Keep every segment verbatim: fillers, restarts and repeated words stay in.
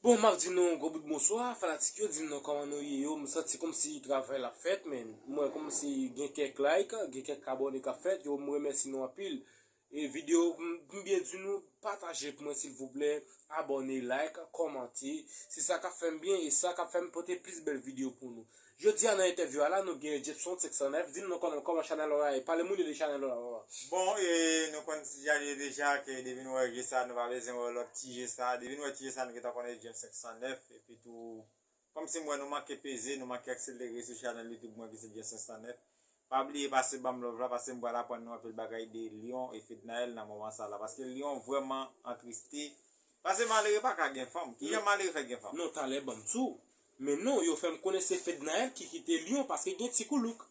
Bon, m ap di nou yon gwo bout bonswa, fanatik yo, di m non kòman nou ye yo, m santi kòmsi travay la ap fèt, men m wè kòmsi gen kèk like, gen kèk abòne k ap fèt, yo, m remèsye nou anpil. E videyo, m, m byen di nou, pataje pou mwen silvouplè, abòne, like, kòmante, se sa k ap fè m byen e sa k ap fè m pote plis bèl videyo pou nou. Jodi a nan entèvyou a la, nou gen Jepson senk san nèf. Di m non kòman, kòman chanèl ou la ye? Pale moun yo de chanèl ou la, papa. Bon, e, nou konn ti jan li ye deja, ke depi nou wè je sa, nou pa bezwen wè lòt ti je sa. Depi nou wè ti je sa, nou gentan konnen Jepson senk san nèf. Epi tou, kòmsi m wè nou manke peze, nou manke akselere sou chanèl YouTube mwen ki se Jepson senk san nèf. Pa bliye pase ban m love la, paske m pral aprann nou anpil bagay de Lyon e Fednaelle nan moman sa la. Paske Lyon vrèman antriste. Paske malere pa ka gen fanm. Kijan malere fè gen fanm? Non, talè ban m tou. Men non, yo fè m konnen se Fednaelle ki kite Lyon paske gen ti koulouk.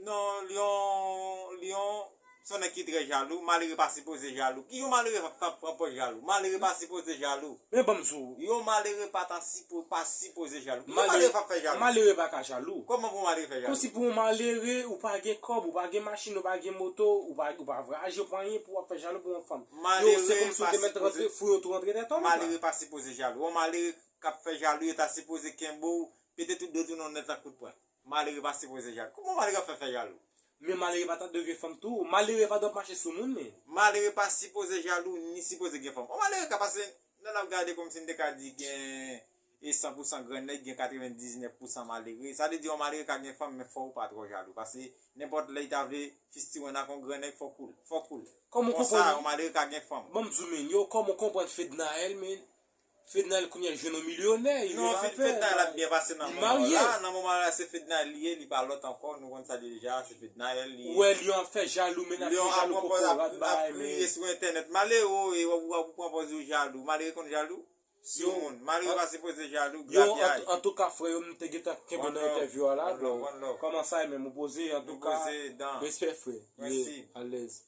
Non, Lyon, Lyon, se yon nèg ki trè jalou. Malere pa sipoze jalou. Ki yon malere ap, ap pran pòz jalou? Malere pa sipoze jalou. Men ban m di w. Yon malere pa ta sipo-, pa sipoze jalou. Ki yon malere pa fè jalou? Malere pa ka jalou. Kòman pou malere fè jalou? Kòmsi pou yon malere, ou pa gen kòb, ou pa gen machin, ou pa gen moto, ou pa, ou pa vwayaje, ou pa anyen pou w ap fè jalou pou yon fanm. Yo, se kòmsi ou te mèt rantre, fouye w tou rantre tèt ou. Malere pa sipoze jalou. Yon malere k ap fè jalou, yo ta sipoze kenbe w, pete tout do tounen w nèt ak kout pwen. Malere pa sipoze jalou. Kòman malere ap fè fè jalou? Men malere pa ta dwe gen fanm tou. Malere pa dwe ap mache sou moun, men. Malere pa sipoze jalou, ni sipoze gen fanm. Yon malere ka pase, lè n ap gade kòmsi n te ka di gen e san pou san grannèg, gen katrevendiznèf pou san malere. Sa vle di yon malere ka gen fanm, men fò w pa twò jalou. Paske nenpòt lè li ta vle fistiwen ak yon grannèg, fòk ou l, fòk ou l. Kòman w konprann? Konsa, yon malere ka gen fanm. Ban m di w, men, yo, kòman w konprann Fednaelle, men? Fednaelle kounye a jwenn yon milyonè, li viv avè l. Non, Fednaelle ap byen pase nan moman la. Nan moman la, se Fednaelle li ye, li pa lòt ankò. Nou konn sa deja, se Fednaelle li ye. Ou wè Lyon ap fè jalou, men ap fè jalou kokorat bay, men. Lyon ap pran pòz ap, ap kriye sou entènèt. Malere, e, w ap, w ap pran pòz ou jalou. Malere konn jalou? Sou moun. Malere pa sipoze jalou, grapyay. Yo, antouka, frè yo, m te gentan kenbe nan entèvyou a la. One love, one love. Kòman sa ye menm, ou poze, antouka, respè, frè. Mèsi. Alèz.